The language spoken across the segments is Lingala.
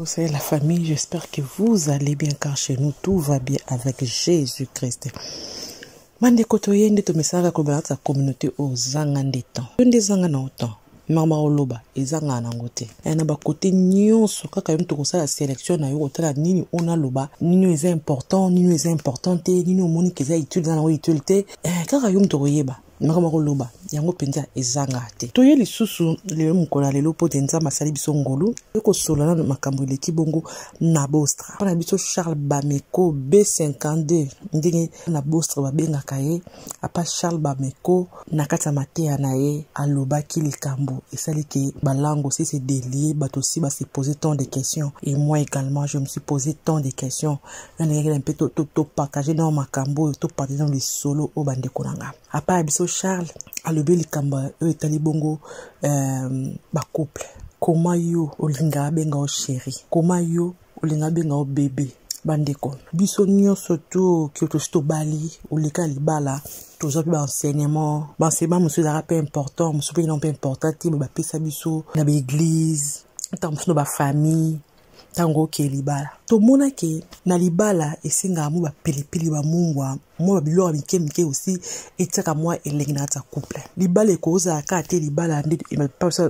C'est la famille, j'espère que vous allez bien car chez nous tout va bien avec Jésus-Christ. Bandeko toye nde tomesanaka koloba na kati ya communauté oyo ozanga nde temps yo nde ezanga na temps mama oloba ezangaka nango te na bakote nyonso kaka yo moto kosala sélection na yo kotala nini oyo naloba nini oyo eza important nini oyo eza important te nini omoni ke eza utile eza nango utile te eh, kaka yo moto koyeba makambo ya koloba yango mpenza ezanga te toye lisusu lelo mokolo ya lelo mpo te nzambe asali biso ngolu ekosolola nano makambo eleki bongo na bostra mpo na biso charles bameko b52 ndenge na bostra babengaka ye apa charles bameko na kati ya mateya na ye alobaki likambo esali ke balango si se délier bato si ba se poser tant de questions et moi également je me suis posé tant de questions nalingaki na mpe topartage nao makambo oyo topartage nao lisolo oyo bandeko na nga apa ya biso charles alobi likambo oyo etali bongo euh, bacouple koma yo olingaka abenga yo chéri koma yo olinga abenga yo bebe bandeko biso nyonso to kio tosi tobali oleka libala tozwa mpe baenseignement baenseignement mosusu ezalaka mpe important mosusu mpe ina mpe important te bapesa biso na baeglise ntango mosusu na bafamille ntango okee libala tomonaki na libala esengaka mwa bapilipili bamungwa mwa babiloko ya mike mike osi etiaka mwa elengi na kati ya couple libala ekozala kaka te libala nde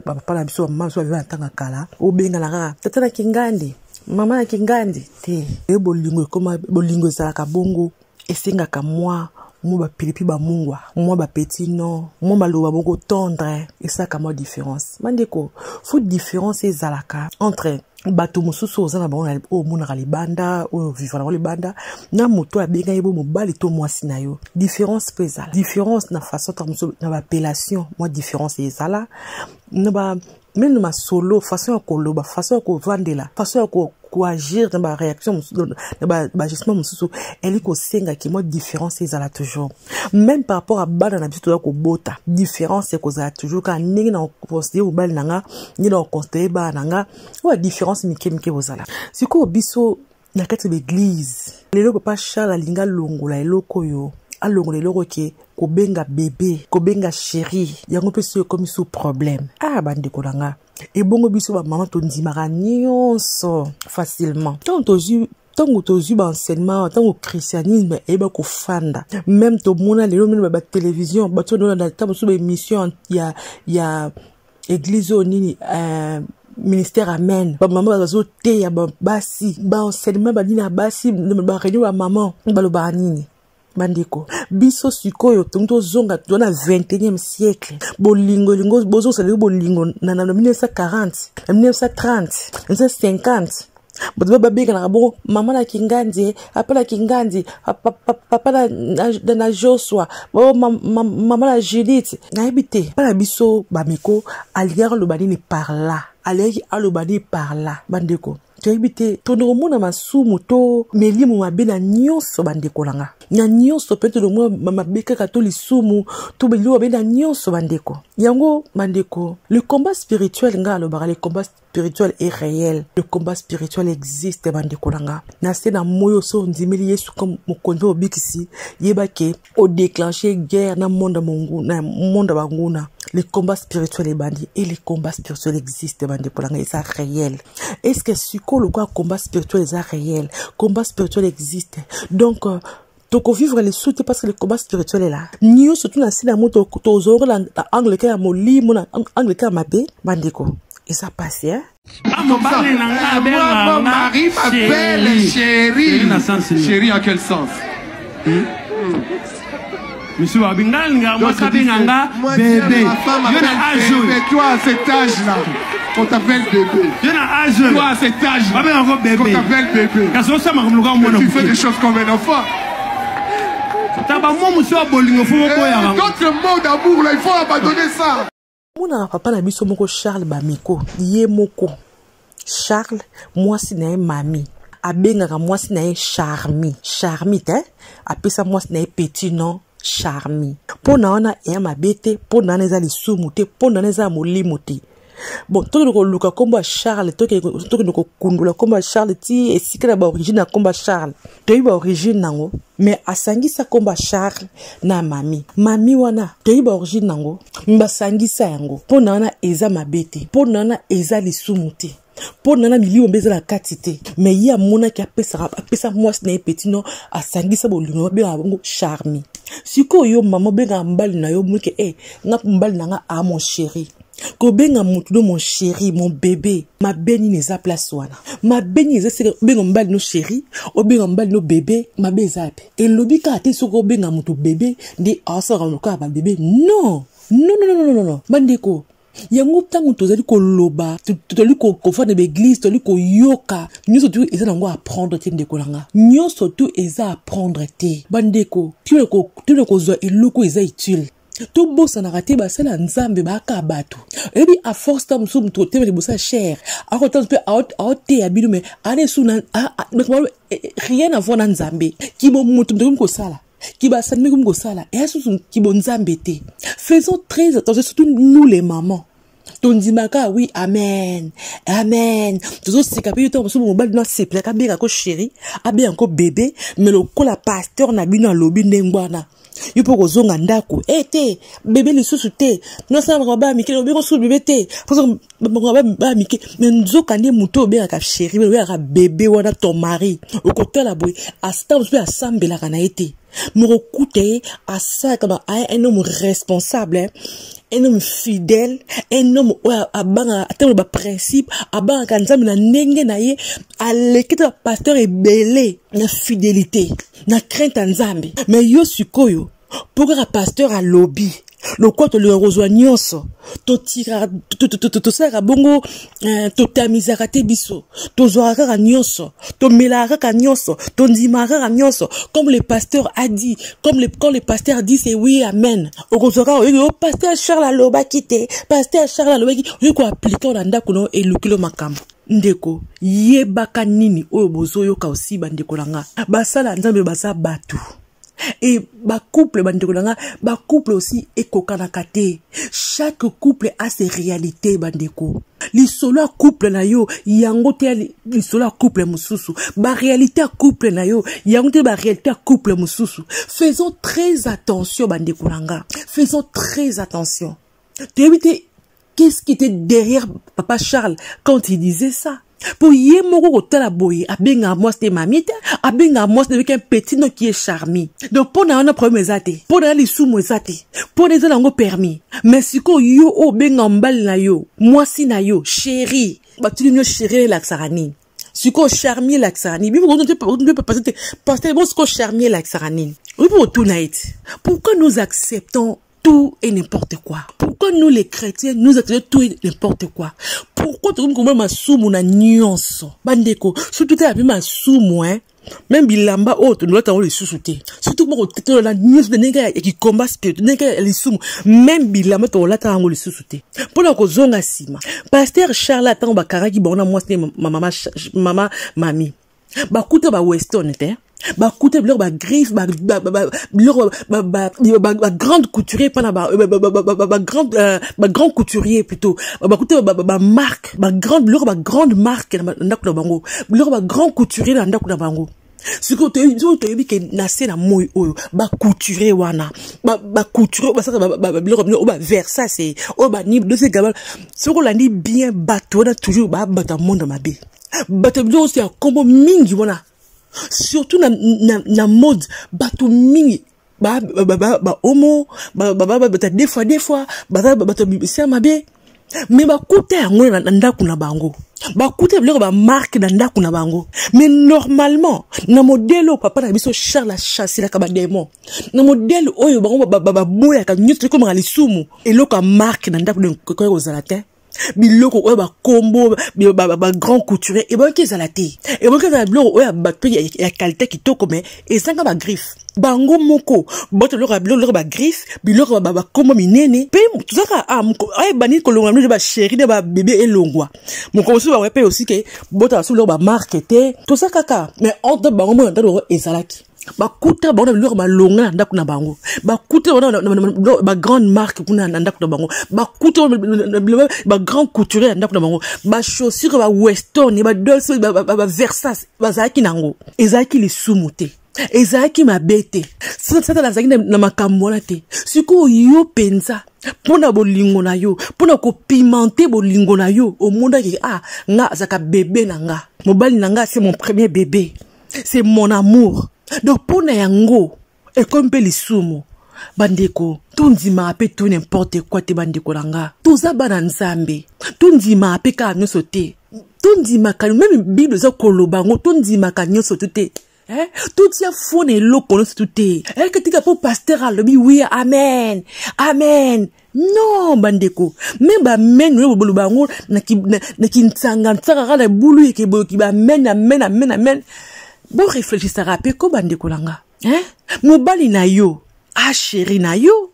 bapapa na biso bamama biso baviva na ntango ya kala obengana kaka tata na kingandi mama na kingandi te e bolingo ekoma bolingo ezalaka bongo esengaka mwa mwa bapilipi bamungwa mwa bapetit non mwa maloba moko tendre esalaka mwa différence bandeko fo différence ezalaka entre bato mosusu oza na bango oyo omonaka libanda oyo vivre nango libanda na moto abengaki bo mobali to mwasi na yo différence mpe ezala différence na façon ntango mosusu na baappellation mwa différence ezala na ba meme na masolo façon ya koloba façon ya kovandela façon ya koagir na baréaction na baagissement mosusu eli kosengaki mwa différence ezala toujours même par rapport à bana na biso toza kobota différence ekozala toujours kaka ndenge na koconsidere mobali na nga ndenge na koconsidere bana na nga oyo différence mike mike kozala sikoyo biso na kati ya baeglize lelo papa charles alingi alongola eloko oyo alongola eloko ke kobenga bebe kobenga chéri yango mpe soki ekomi sous problème ah bandeko na nga ebongo biso bamama tondimaka nyonso facilement ntango tozwi ntango tozwi baenseignement ntango christianisme eyeba kofanda meme tomona lelo meme batelevizio bato na ntango mosusu baémission ya, ya église oyo nini euh, ministère amen bamama bazoteya basi baenseignement banini ya basi bareunion bamama balobaka nini bandeko biso sikoyo tongi tozonga toza na 21e siècle bolingo elingo bozongisa lelo bolingo na 1940 na 1930 na 1950 bato ba babenganaka bongo mama na kingandi papa na kingandi papa na josua mama na judith nayebi te mpa na biso bameko alingaki aloba nini par là alingaki aloba nini par là bandeko toyebi te tokende komona masumu to milimo mabe na nyonso bandeko na nga na nyonso mpe tolomona mabe kaka to lisumu to biloko mabe na nyonso bandeko yango bandeko le combat spirituel nga alobaka le combat spirituel est réel le combat spirituel existe bandeko na nga na se na moi oso ondimeli yesu comme mokonzi obikisi yeba ke odéclenche guerre na monde na monde ya banguna le combat spirituel ebandi et le combat spirituel existe bandeko na nga eza réel est ce que sikoyo lokola combat spirituel eza réel combat spirituel existe donc euh, tokovivre lisusu te parce que le combat spirituel est là nyonso tu na nse na moto tozonga na angle ka ya molimo na angle ka ya mabe bandeko eza pasi eh? mobali na nga abenga Mon mari m'appelle chéri. Chéri en quel sens hmm? Monsieur babi nga nga mwasi abenga nga bébé. Yo na âge oyo. Toi à cet âge là. On t'appelle bébé. Yo na âge oyo. Toi à cet âge. Babenga ko bébé. On t'appelle bébé. Kasi osama comme luka mwana. Tu fais des choses comme un enfant. Ta ba mo musu ya bolingo faut boya. D'autres mots d'amour là, il faut abandonner ça. Monaka papa na biso moko Charles Bameko ye moko Charles mwasi na ye mami abengaka mwasi na ye Charmi Charmi te apesa mwasi na ye petit nom Charmi mpo na wana eya mabe te mpo na wana eza lisumu te mpo na wana eza ya molimo te bon tokende koluka nkombo ya charles tokende kokundola nkombo ya charles ti esika na baorigine ya nkombo ya charles toyebi baorigine nango mais asangisa nkombo ya charles na mami mami wana toyebi baorigine nango basangisa yango mpo na wana eza mabe te mpo na wana eza lisumu te. Mpo na na milimo mpe eza na kati te. Mais ye amonaki apesaka apesa mwasi na ye petit nom, asangisa bolingo abengaka bongo Charmi. Sikoyo yo mama obengaka mobali na yo moke e eh, nga mobali na nga a mon chéri. Kobenga motu no mon chéri, mon bébé, mabe nini eza place wana? Mabe nini eza sika obenga mobali no chéri, obenga mobali no bébé, mabe eza pe? Elobi kaka te soki obenga motu bébé nde asalaka lokola ba bébé. Non, non, non, non, non, non. Bandeko, yango ntango tozali koloba, tozali kofanda ba église, tozali koyoka, nyonso tu eza nango apprendre te. Ndeko na nga, nyonso tu eza apprendre te. Bandeko, tuna kozwa eloko eza utile. Tobosanaka te, basala ya Nzambe baaka bato. Oyebi, a force ta mosusu moto otema liboso ya chere, akota mpe aoteya bino, me ana esu rien à voir na Nzambe. Kibo moto moto komi kosala, kibasali komi kosala, eya susu kibo Nzambe te. Faisons très attention, surtout nous les mamans. Tondimaka, oui, amen, amen, tozoseka mpe yo. Ntango mosusu mobali no asepelaka abengaka chéri, abengaka bébé, mais lokola pasteur na bino alobi ndenge wana, yo mpo kozonga ndako e te, bébé lisusu te, nosala makambo baya mike, obenga susu bébé te, makambo baya mike. Mais nzoka nde moto oyo obengaka chéri, obengaka bébé wana, ton mari, okotala boye, ata mosusu mpe asambelaka na ye te, mokokuta ye asalaka un homme responsable, un homme fidèle, un homme oyo abangaka atango baprincipe, abangaka Nzambe na ndenge na ye, aleki te bapasteur ebele na fidélité, na crainte ya Nzambe. Mais yo sikoyo, mpo kaka pasteur alobi, lokola tolinga kozwa nyonso, tosalaka bongo, totamizaka te. Biso tozwaka kaka nyonso, tomelaka kaka nyonso, tondimaka kaka nyonso. Comme le pasteur a dit, quand le pasteur dit, c'est oui, amen. Okozwa kaka oyoki o pasteur Charles alobaki te, pasteur Charles alobaki, oyoki koappliquer na ndako na elukilo makambo. Ndeko, yebaka nini oyo bozoyoka osi. Bandeko na nga, basala Nzambe baza bato e bacouple. Bandeko na nga, bacouple aussi ekokanaka te. Chaque couple a ses réalités. Bandeko, lisolo ya couple na yo yango te lisolo ya couple mosusu, baréalité ya couple na yo yango te baréalité ya couple mosusu. Faisons très attention, bandeko na nga, faisons très attention. Toyebi te qu'est-ce qui était derrière papa Charles quand il disait ça. Po ye moko kotala boye, abengaka mwasi te mami te, abengaka mwasi avec un petit nom qui est Charmi. Donc mpo na wana problème eza te, mpo na lisumu eza te, mpo na eza nango permis. Mais sikoyo yo oyo obengaka mobali na yo, mwasi na yo chéri, batuli yo chéri elakisaka nini? Sikoyo Charmi elakisaka nini? Bibo pasteur, bon, sikoyo Charmi elakisaka nini? Oyebi otuna ye te. Pourquoi nous acceptons tout et n'importe quoi? Pourquoi nous les chrétiens, nous acceptons tout et n'importe quoi? Pourquoi tokomi komona masumu na nyonso? Bandeko, surtout te api masumu, hein? Même bilamba oyo tolata yango lisusu te, surtout moko tolola nyonso na ndenge ya kikomba spirituel, ndenge ya lisumu, même bilamba tolata yango lisusu te. Mpona kozonga nsima, pasteur Charles, ntango bakangaki bango na mwasi mama, mama mami, bakuta ba Weston te, bakuta biloko bagriffe, biloko bagrande couturier, mpana bagrand couturier plutôt, bakuta bamarque, bagrande biloko, bagrande marque na ndako na bango, biloko bagrand couturier na ndako na bango. Sikoyo toyebi ke na se na moi oyo bacouturier wana, bacouturier oyo basalaka biloko bino oyo baVersace, oyo banini, Dolce Gabbana, soki olandi bien bato wana, toujours babato ya monde mabe, bato ya biloko ya nkombo mingi wana, surtout na mode, bato mingi bahomo, bato ya des fois, des fois baza bato ya mabe. Mais bakuta yango na ndako na bango, bakuta biloko bamarque na ndako na bango. Mais normalement, na modèle oyo papa na biso Charles achasselaka badémon, na modèle oyo bango baboyaka nyonso ekomaka lisumu, eloko ya marque na ndako ekoki kozala te. Biloko oyo bakombo bagrand couturier ebongi ezala te, ebongi ezala biloko oyo ya bato ya qualité kitoko, mais ezanga bagriffe. Bango moko bato biloko ya biloko bagriffe, biloko bakombo minene mpe tozaka ayebani kolongola bino bachéri na babébé elongwa. Mokolo mosusu bango mpe aussi ke botala so biloko bamarque te, toza kaka. Mais entre bango moko na ndako ezalaki, bakuta bango na biloko malonga na ndako na bango, bakuta bango bagrande marque kuna na ndako na bango, bakuta bagrand couturier na ndako na bango, bachaussure baWeston, baDolce, baVersace bazalaki nango, ezalaki lisumu te. Ezalaki mabe te. Satana azalaki na makambo wana te. Sikoyo yo mpenza mpo na bolingo na yo, mpo na kopimante bolingo na yo, omonaki ah, nga azalaka bebe na nga, mobali na nga c'est mon premier bébé, c'est mon amour. Donc mpo na yango ekomi mpe lisumu. Bandeko, tondimaka mpe tout n'importe quoi te. Bandeko na nga, toza bana Nzambe, tondimaka mpe kaka nyonso te. Tondimaka meme Bible eza koloba yango, tondimaka nyonso tu te. Eh? Totia foi na eloko nyonso tu te. Eh, tika mpo pasteur alobi wi, amen, amen. Non, bandeko, me baamen oyo boloba yango na kintsanga-ntsanga kaka na bulu eke boyoki baamen, amen, amen, amen. Boreflechisaka mpe ko, bandeko na nga. Eh? Mobali na yo, a chéri na yo,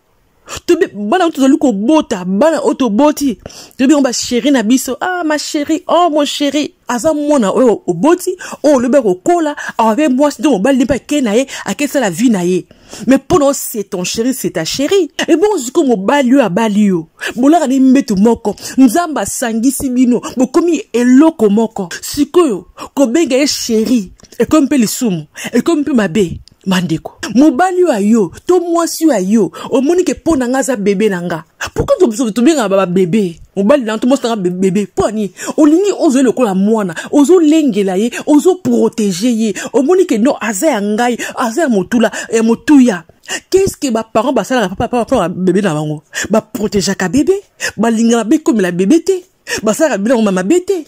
bana oyo tozali kobota, bana oyo toboti, toyebi yango bachéri na biso. Ah, ma chéri, oh mon chéri. Aza mwana oyo oboti, oyo olobi akokola, awa mpe mwasi to mobali nde mpe ake na ye, akesala vie na ye. Mais mpo na c'est ton chéri, c'est ta chérie. Ebongo sikoyo mobali oyo abali yo, bolaka ni mbetu moko, Nzambe asangisi bino, bokomi eloko moko. Sikoyo kobenga ye chéri ekomi mpe lisumu, ekomi mpe mabe. Bandeko, mobali oyo ayo to mwasi oyo ayo, omoni ke mpo na nga aza bebe na nga. Pourquoi tobengaka babebe? Mobali na to mwasi na nga bebe, mpo ani olingi ozwa ye lokola mwana, ozolengela ye, ozoprotege ye, omoni ke non, aza ya ngai, aza ya motula, ya motuya. Qu'est-ce que baparent basalaka papa papa bebe na bango? Baprotegeaka bebe, balingaka bekomela bebe te, basalaka biloko mabe te,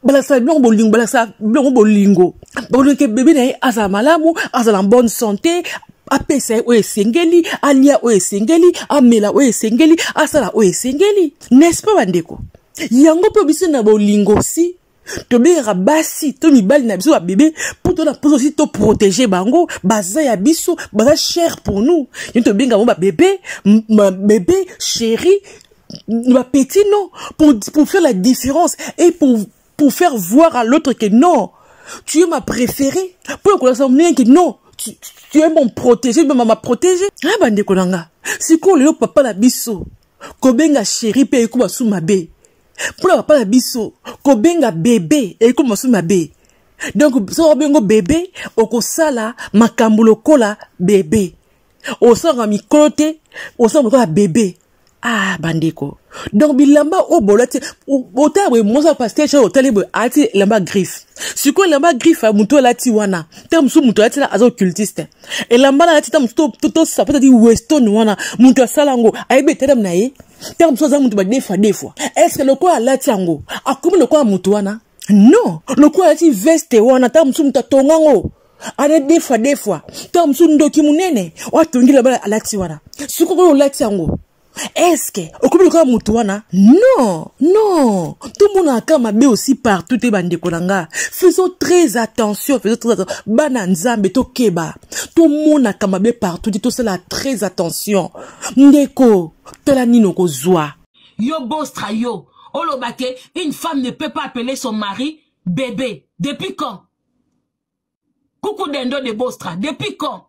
balakisaka biloko bolingo, balakisaka biloko bolingo, bakolinga bebe na ye azala malamu, azala en bonne santé, apesa ye oyo esengeli, alia oyo esengeli, amela oyo esengeli, asala oyo esengeli, n'est-ce pas, bandeko? Yango mpe biso na bolingo si tobengaka basi to mibali na biso babebe, mpo tona mposa osi toprotege bango, baza ya biso, baza cher pour nous. Yo tobengaka bango babebe, bebe, chéri, bapetit, non, pour faire la différence et pour faire voir à l'autre que non, tu es ma préférée, pour kolakisa ndenge que non, tu es mon protégé, ma protégé. Ah, bandeko na nga, sikoyo lelo papa na biso kobenga chéri mpe ekoma su mabe. Mpona papa na biso kobenga bebe ekoma su mabe. Donc soki obengo bebe, okosala makambo lokola bebe, osalaka mikolo te, osalaka lokola bebe. Ah, bandeko, donc bilamba oyo bolati, otala boye, mwasi ya pasteur Charles, otali boye, alati elamba griffe. Sikoyo elamba griffe ya motu alati wana, ntango mosusu moto alati na aza occultiste. Elamba na alati, ntango mosusu tosapo tati weston wana, moto asala yango ayebi etadame na ye, ntango mosusu aza moto badefa defwa. Est ce que lokola alati yango akomi lokola moto wana? Non. Lokola alati veste wana, ntango mosusu moto atonga yango ana defwa defwa, ntango mosusu ndoki monene oyo atongi elamba alati wana. Sikoyo oyo olati yango, est-ce okomi lokola motu wana? Non, non, tomonaka mabe aussi partout te. Bandeko na nga, faisons très attention, faisons très attention. Bana Nzambe, tokeba, tomonaka mabe partout te, tosala très attention. Ndeko, tala nini okozwa. Yo Bostra, yo oloba ke une femme ne peut pas appeler son mari bébé. Depuis quand? Kuku dendo de Bostra, depuis quand?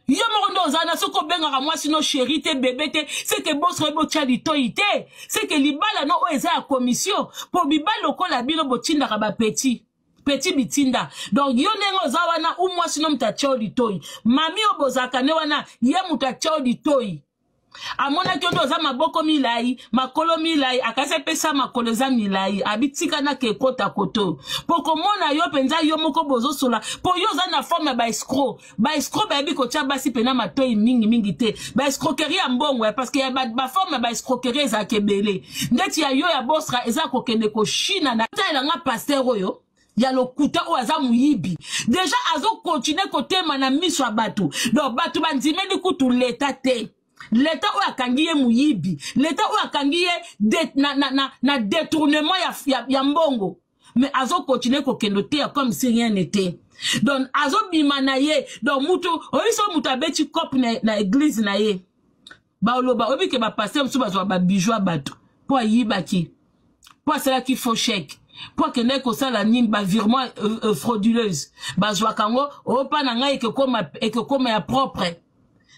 Yo moko nde oza na soki obengaka mwasi no chéri te, bébé te, c'est que Bostra oyebi otya litoi te, c'est que libala no oyo eza ya commission, mpo mibali lokola bino botindaka bapetit petit bitinda. Donc yo ndenge oza wana, u mwasi no moto atya yo litoi, mami oyo bozalaka nde wana, ye moto atya yo litoi, amonaki yo nde oza maboko milai, makolo milai, akasi apesa makolo eza milai, abitika na ke ekota koto mpo komona yo mpenza yo moko bozosola, mpo yo oza na forme ya baescroc. Baescroc bayebi kotia basi mpena matoi mingimingi te, baescroquerie ya mbongo ya, parce que ya baforme ya baescroquerie ezalaka ebele. Ndeti ya yo ya Bostra eza kokende koshina na talela pasteur oyo ya lokuta oyo aza moyibi déjà, azokontinue kotema na miso ya bato. Donc bato bandimeli kutu leta te, leta oyo akangi ye moyibi, leta oyo akangi ye na détournement ya mbongo, mais azokontinue kokende oteya comme si rien n'était. Donc azobima na ye. Donc mutu oyebi so mutu abeti cope na église na ye, baloba oyebi ke bapasteur mosusu bazwa babijou ya bato mpo ayibaki, mpo asalaki faux chèque, mpo akendaki kosala nini, bavirement frauduleuse, bazwaka yango oyo mpa na ngai ekekoma ya propre.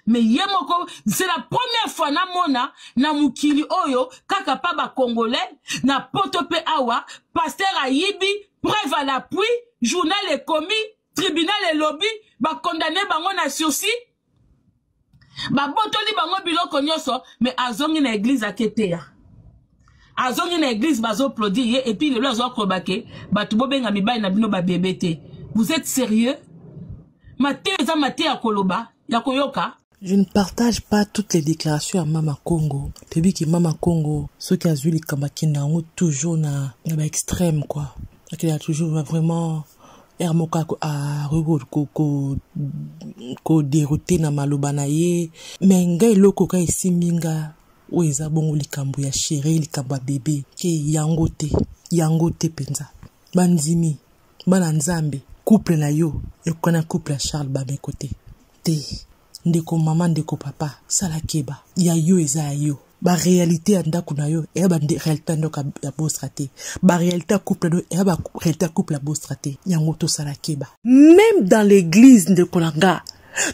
Mais ye moko, c'est la première fois namona na mokili oyo, kaka pa bacongolais na poto mpe awa, pasteur ayibi, preuve à l'appui, journal ekomi. Tribunal elobi bakondane bango na sursis, babotoli bango biloko nyonso, mais azongi na église aketeya, azongi na église, bazoapplaudir ye. Et puis lelo azwa koloba ke bato bobenga mibali na bino babebe te. Vous êtes sérieux? Mateya eza mateya ya koloba ya koyoka. Je ne partage pas toutes les déclarations ya Mama Congo. Toyebi ke Mama Congo soki azwi likambo akenda yango toujours na ba extrême quoi. Akenda toujours vraiment heure moko akoki kodérouter na maloba na ye. Mais ngai, eloko ka esimbi nga oyo eza bongo likambo ya chéri, likambo ya bebe ke yango te, yango te mpenza. Bandimi bana Nzambe, couple na yo ekokana couple ya Charles Bameko te te. Ndeko mama, ndeko papa, sala keba. Ya yo eza ya yo. Baréalité ya ndako na yo eya baréalité ya ndako ya Bostra te. Baréalité ya couple na yo eya baréalité ya couple ya Bostra te. Yango tosala keba. Même dans l'église, ndeko na nga,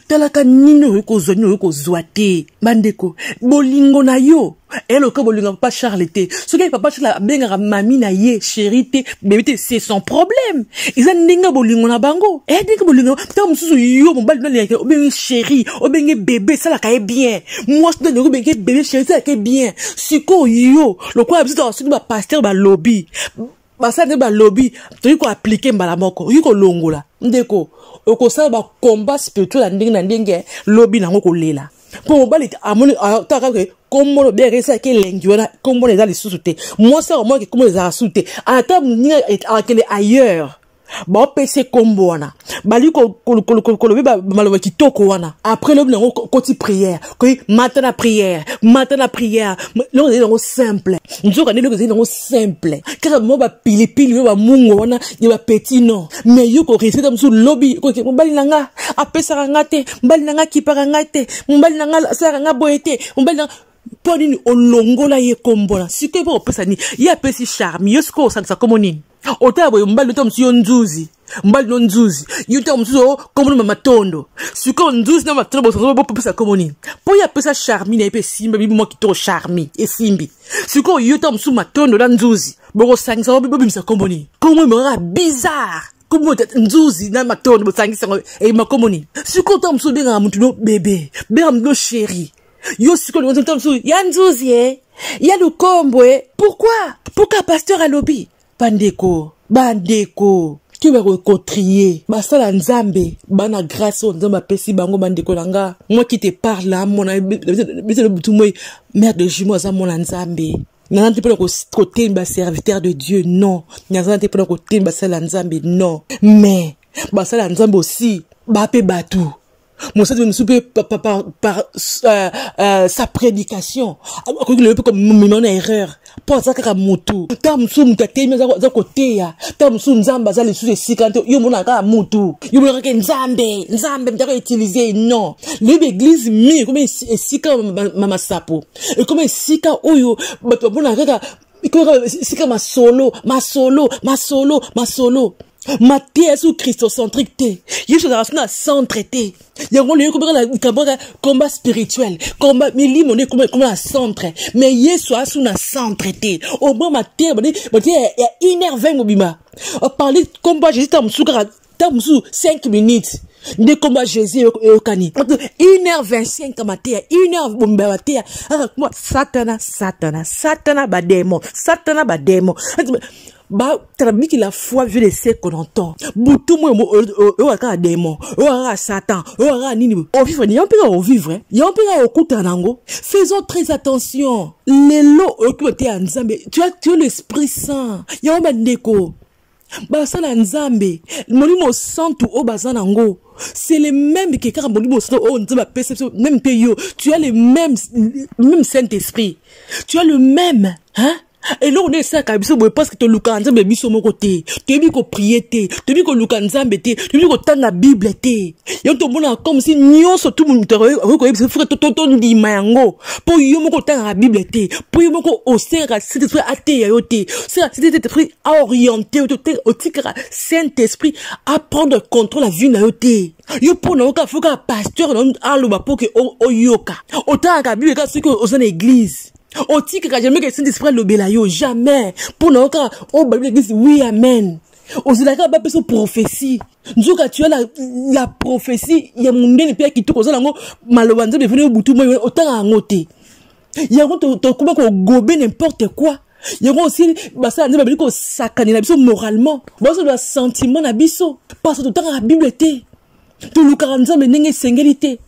talaka nini oyoki kozwa, nini oyoki kozwa te. Bandeko, bolingo na yo eloka bolingo ya papa Charles te. Soki papa Charles abengaka mami na ye chéri te, bebe te, c'est son problème. Eza ndenge bolingo na bango, eya ndenge bolingo. Ntango mosusu yo mobali nalingaka obenge chéri, obenge bebe, esalaka ye bien. Mwasi nalingaka obenge bebe, chéri, esalaka ye bien. Sikoyo yo lokola biso toka, soki bapasteur balobi, basala nde balobi, toyei koappliquer mbala moko, okoki kolongola. Ndeko, okosala bacombat spirituel ya ndenge na ndenge, lobi nango kolela mpo mobali amoni taka ke kombo obengaka esalaki elengi wana, kombo eza lisusu te. Mwasi akomonaki kombo ezalaka susu te, ata moninga akende ailleurs, baopesa kombo wana, bali kolobi maloba kitoko wana. Après lobi nango koti prière, koyi mata na prière, mata na prière. Eloko ezali nango simple, nzoka nde eloko ezali nango simple kaka mwa bapilipili oyo bamungo wana ya bapeti non. Mais yo korisquer ta mosusu lobi koke mobali na nga apesaka nga te, mobali na nga akipaka ngai te, mobali na nga asalaka nga boye te, mobali na mpo nini olongola ye kombo na sikoyo mpo kopesa nini? Ye apesi charme, yo sikoyo osangisa kombo nini? Otala boye, mobali ntango mosusu yo nzuzi, mobali no nzuzi, yo ntango mosusu kombo no matondo. Sikoyo nzuzi na matondo bosanza bopesa kombo nini? Mpo ye apesa charmi na ye mpe esimbi bibi mwa kitoko, charmi esimbi. Sikoyo yo ntango mosusu matondo na nzuzi bokosangisa, bobimisa kombo nini? Kombo emekaka bizarre, kombo nzuzi na matondo bosangisa yango eyima kombo nini? Sikoyo ntango mosusu obengaka motu no bebe, bengaka motu no chéri. Yo sikoyo ntango mosusu ya nzuzi e ya lukombo e. Pourquoi? Pourquoi pasteur alobi? Bandeko, bandeko, ke bakokotrier basala Nzambe bana grâce oyo Nzambe apesi bango. Bandeko na nga, moi qui te parle, mona biso butu moi, mère de jumeau, aza mwana Nzambe. Naza te mpona kotemi baserviteur de Dieu, non. Naza te mpona kotemi basala ya Nzambe, non. Mais basala ya Nzambe aussi bape bato mosali mosusu mpe par sa prédication akoki lelo mpe komema na erreur, mpo aza kaka motu. Ntango mosusu moto atelemi aza koteya, ntango mosusu Nzambe aza lisusu esika te. Yo monaka kaka motu, yo monaka kaka Nzambe, Nzambe moto akoutiliser. Non, loyebi église mingi ekomi esika masapo, ekomi esika oyo bato bamonaka kaka, ekomi esika masolo, masolo, masolo, masolo. Mateya yesu christocentrique te, Yesu azalaka so na centre te. Yango lelo ekomi kaka likambo kaka combat spirituel, combat milimo nde ekomi na centre, mais Yesu aza na centre te. Omoi mateya mateya ya 1h20 mobima oparler combat Jésus, ntango mosusu kaka ntango mosusu 5 minutes nde komba Jésus eyokani. 1h25 mateya, 1h bomba mateya kaka kuma Satana, Satana, Satana, badémon, Satana, badémon. Batrabiki la foi vient de ce qu'on entend. Butu mo oyo kaka démon, oyo kaka Satan, oyo kaka nini, ovivre yango mpe kaka ovivre yango mpe kaka okutana nango. Faisons très attention. Lelo oyoki mateya ya Nzambe, tu as l'Esprit Saint. Yango bandeko basala Nzambe, Molimo Santu oyo baza nango, c'est le même ke kaka Molimo Santu oyo Nzambe apesa biso. Même mpe yo, tu as le même Saint Esprit, tu as le même, hein. Eloko nde esalaka biso boye parce que tolukaka Nzambe biso moko te, toyebi koprier te, toyebi koluka Nzambe te, toyebi kotanga Bible te. Yango tomonaka comme si nyonso tu moto akoki koyebisa foke tondima yango, mpo yo moko otangaka Bible te, mpo yo moko osengaka Saint Esprit ateya yo te, osengaka Saint Esprit aorienter yo te, otikaka Saint Esprit aprendre contrôle ya vie na yo te. Yo mpo na yo kaka fo kaka pasteur na aloba mpo ke oyoka. Otangaka Bible kaka soki oza na église, otikaka jamais ke Saint Esprit alobela yo, jamais. Mpo na yo kaka oyo balobi na église, oui, amen. Ozelaka bapesa prophétie, nzoka tu as la prophétie ya mondele mpe ya kitoko. Oza nango, maloba Nzambe efandi butu moi, otanga yango te. Yango tokoma kogobe n'importe quoi. Yango aussi basala Nzambe babeli kosakanela biso moralement, bazoloba sentiment na biso, parce que totangaka Bible te, tolukaka Nzambe ndenge esengeli te.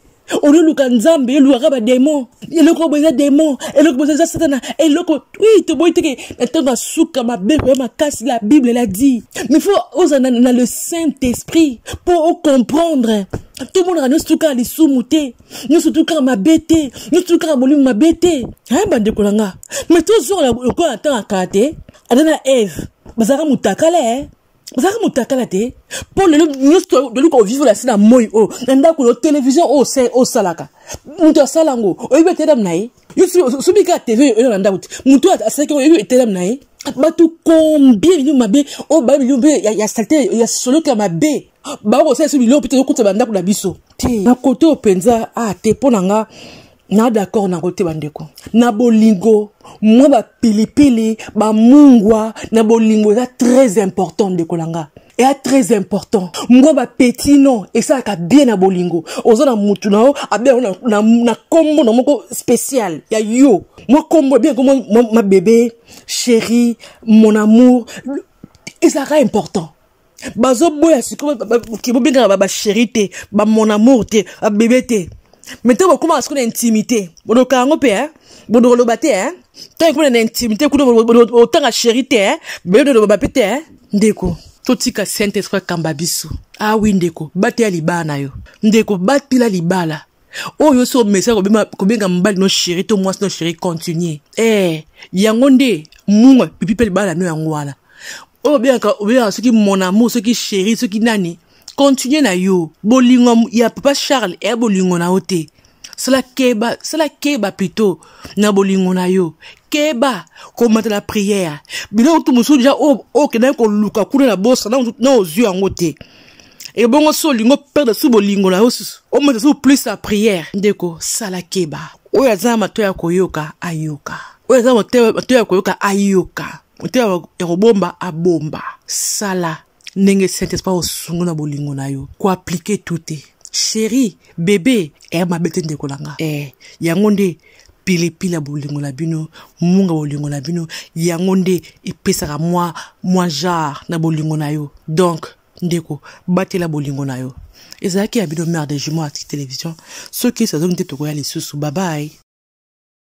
Ololuka Nzambe, olukaka badémon. Eloko boye eza démon, eloko boye eza Satana, eloko. Oui, toboyi teke na ntango ya suka mabe koya makasi, la Bible l'a dit, mais faut ozala na le Saint Esprit mpo ocomprendre. Tomonaka nyonso tu kaka lisumu te, nyonso tu kaka mabe te, nyonso tu kaka molimo mabe te. Aye, bandeko na nga, mais tozonga lokola na ntango ya kala te. Adam na Eve bazalaka motakala, e ozalaka motakala te. Mpo lelo nyonso toli kovivre na se na moi oyo, na ndako yo, télévision oyo osalaka, moto asala yango, oyebi etelame na ye. Yo sobi kaka TV oyo na ndako te, moto oyo asalaki, oyebi etelame na ye. Bato combien milimo mabe oyo baye, milimo mpe ya saleté, ya soloka ya mabe, bakosala biso biloko mpe tozokuta bandako na biso te. Na kote oyo mpenza a te, mpo na nga na d'accord nango te. Bandeko, na bolingo, mwa bapilipili, bamungwa na bolingo eza très important. Ndeko na nga, eya très important, mwa bapetit nom esalaka bien na bolingo. Oza na mutu na yo, abenga na kombo na moko spécial ya yo, mwa kombo bien, kombo ma bébé, chéri, mon amour, ezalaka important. Bazoboya sikoyo bobengaka bachéri te, bamon amour te, babébé te. Mais ntango bokomaka sikoyo na intimité, bodoka yango mpe, bodokoloba te. Ntango ekoma na intimité kuna, otanga chéri te, bebe doloba mpe te. Ndeko, totika Saint Esprit akamba biso. Ah oui, ndeko, bateya libala na yo. Ndeko, batela libala oyo. So omesana kobenga mobali no chéri to mwasi no chéri, continue. Yango nde mungwa pipi mpe libala no. Yango wana oyo obengaka soki mon amour, soki chéri, soki nani, continue na yo. Bolingo ya papa Charles eya bolingo na yo te. Sala keba, sala keba plutôt na bolingo na yo. Keba komata na prière. Biloko tu mosusu deja oyo okendaki koluka kuna na bosa na ozwi yango te. Ebongo so olingo perdre su bolingo na yo susu, omata su plus la prière. Ndeko, sala keba. Oyo aza na matoi ya koyoka, ayoka. Oyo aza matoi ya koyoka, ayoka. Motema ya kobomba, abomba. Sala ndenge Saint Esprit osungu na bolingo na yo, koappliquer tout te. Chéri, bébé eya mabe te, ndeko na nga. Yango nde pilipili ya bolingo na bino, munga bolingo na bino. Yango nde epesaka mwa genre na bolingo na yo. Donc ndeko, batela bolingo na yo. Ezalaki ya bino, mare de jumeau ya télévision. Soki sazongi te, tokoya lisusu. Babai.